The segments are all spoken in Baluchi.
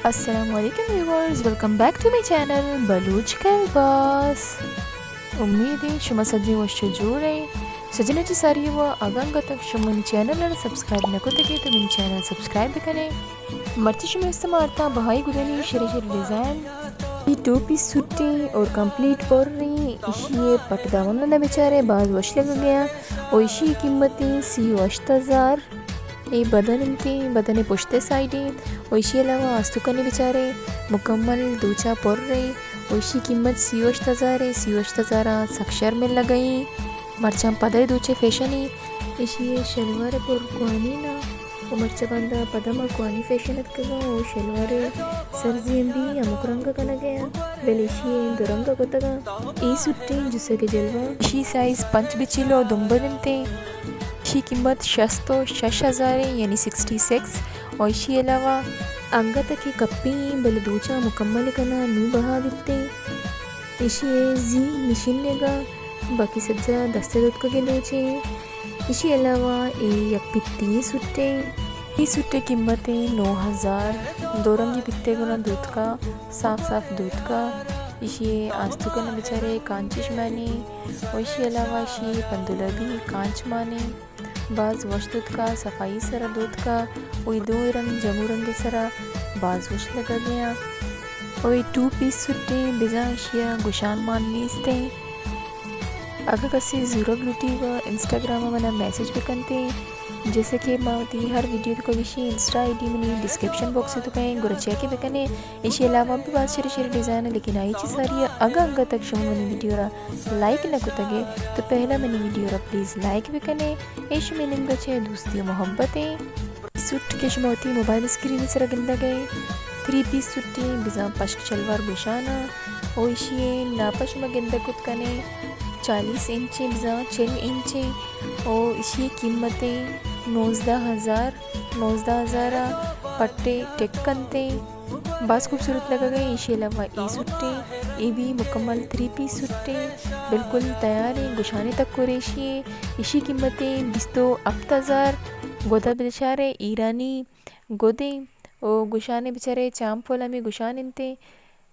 السلام علیکم viewers, welcome back to my channel Baloch کلباس۔ امید ایں شما سجیں وش و جوڑ ایں۔ سجناں چہ ساری وا اگاں انگت شما منی چینل ءَ سبسکرائب نہ کتگ ئے تو منی چینل سبسکرائب بکن ئے۔ مرچی شما استعمال تا بہائی گدانی شری شری ڈیزائن۔ اے ٹو پیس سوٹ ایں اور کمپلیٹ پر ایں، ایشی ءِ پٹ دامن ءَ بچار ئے باز وش لگگ ءَ ایں۔ اور ایشی قیمت ایں سی و ہشت ہزار۔ اے بدن انت، بدن ءِ پشت ءِ سائیڈ ایں۔ و ایشی علاوہ آستونکانی بچار ئے مکمل دوچاں پر ایں۔ و ایشی قیمت سی و ہشت ہزار ایں، سی و ہشت ہزار ءَ سک شر ملگ ءَ ایں۔ مرچاں پد ءِ دوچ ءِ فیشن ایں۔ ایشی ءِ شلوار ءِ پر کوہنیں ایں و مرچاں باندا پدا ما کوہنیں فیشن اتکگ ءَ ایں و شلوار ءِ سر زی ایم بی ہمک رنگ ءَ کنگ ءَ ایں، بلے ایشی ءَ دو رنگ ءَ کتگ ءَ۔ اے سوٹ ایں جسگ ءِ جلوہ۔ ایشی سائز پنچ بچیلو دمبل انت۔ ایشی قیمت شست و شش ہزار ایں، یعنی سکسٹی سکس۔ و ایشی علاوہ انگت کہ کپی ایں، بلے دوچاں مکمل کناں نوں بہا بیت ایں۔ ایشی ءِ زی مشینگ ءَ، باقی سجا دست ءِ دوتکگیں دوچ ایں۔ ایشی علاوہ اے یک پتی سوٹ ایں۔ اے سوٹ ءِ قیمت ایں نو ہزار۔ دو رنگی پتے گنا دوتکا، صاف صاف دوتکا۔ ایشی ءِ آستونکاں بچار ئے کانچش مانے، و ایشی علاوہ ایشی ءِ پندولا بھی کانچ مانے۔ باز وش دوتکا، صفائی سرا دوتکا، و اے دوئیں رنگ جمو رنگ ءِ سرا باز وش لگگ ءَ ایں۔ و اے ٹو پیس سوٹ ایں، بزاں ایشی ءَ گشان مان نیست ایں۔ اگہ کسے زورگ لوٹی و انسٹاگرام ءَ منا میسج بکنت ایں، جیسے کہ ما وتی ہر ویڈیو تو گوشی Insta I D money description box ءِ توکا ایں، گڑا چیک بکن ئے۔ ایشی علاوہ بھی باز شری شری ڈیزائن ایں، لیکن آئی چہ ساری ءَ اگہ انگت شما منی ویڈیو را لائک نہ کتگ ئے تو پہلا منی ویڈیو را پلیز لائک بکن ئے۔ اے شمے نیمگ ءَ چہ دوستی و محبت ایں۔ سوٹ کہ شما وتی موبائل اسکرین ءِ سرا گندگ ءَ ئے، تھری پیس سوٹ ایں، بزاں پشک شلوار گوشان ءَ، و ایشی ءِ ناپ ءَ شما گندگ کت کن ئے، چالیس انچ ایں بزاں چل انچ ایں، و ایشی ءِ قیمت ایں نوزدہ ہزار، نوزدہ ہزار ءَ پٹ ءِ ٹک کنت ایں۔ باز خوبصورت لگگ ءَ ایں۔ ایشی علاوہ اے سوٹ ایں، اے بھی مکمل تھری پیس سوٹ ایں، بالکل تیار ایں، گشانے تک کریشی ایں۔ ایشی قیمت ایں بیست و ہپت ہزار۔ گد ءَ بچار ئے ایرانی گد ایں، و گشانے بچار ئے چامپول ہمے گشان انت ایں،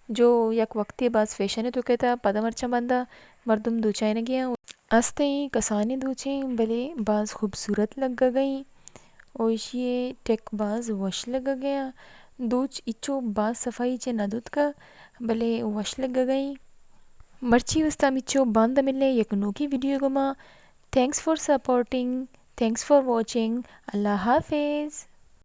جو یک وقتے باز فیشن ءِ توکا ات، پدا مرچاں باندا مردم دوچائینگ ءَ ایں۔ است ایں کسانیں دوچ ایں، بلے باز خوبصورت لگگ ءَ ایں۔ و ایشی ءِ ٹک باز وش لگگ ءَ ایں۔ دوچ اچو باز صفائی چہ نہ دوتکا، بلے وش لگگ ءَ ایں۔ مرچی واستا ہمچو، باندا ملیں یک نوکیں ویڈیو گوما۔ Thanks for supporting, thanks for watching. اللہ حافظ۔